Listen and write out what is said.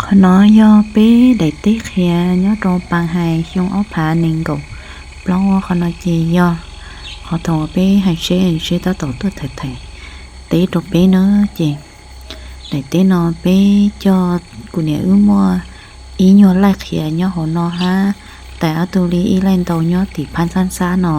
Qhov no yog peb daim teb qhia nyob rau Paj Hais xyoo ob phav nees nkaum plaub. Qhov no ces yog qhov thaum peb hais seb seb tab tom tuaj thaiv thaiv teb rau peb na. Ces daim teb no peb coj, kuv niam wb muaj ib nyuag laij qhia nyob hauv no hab tais ob tug li ib laij ntau nyob tim phab ntxab ntxab no.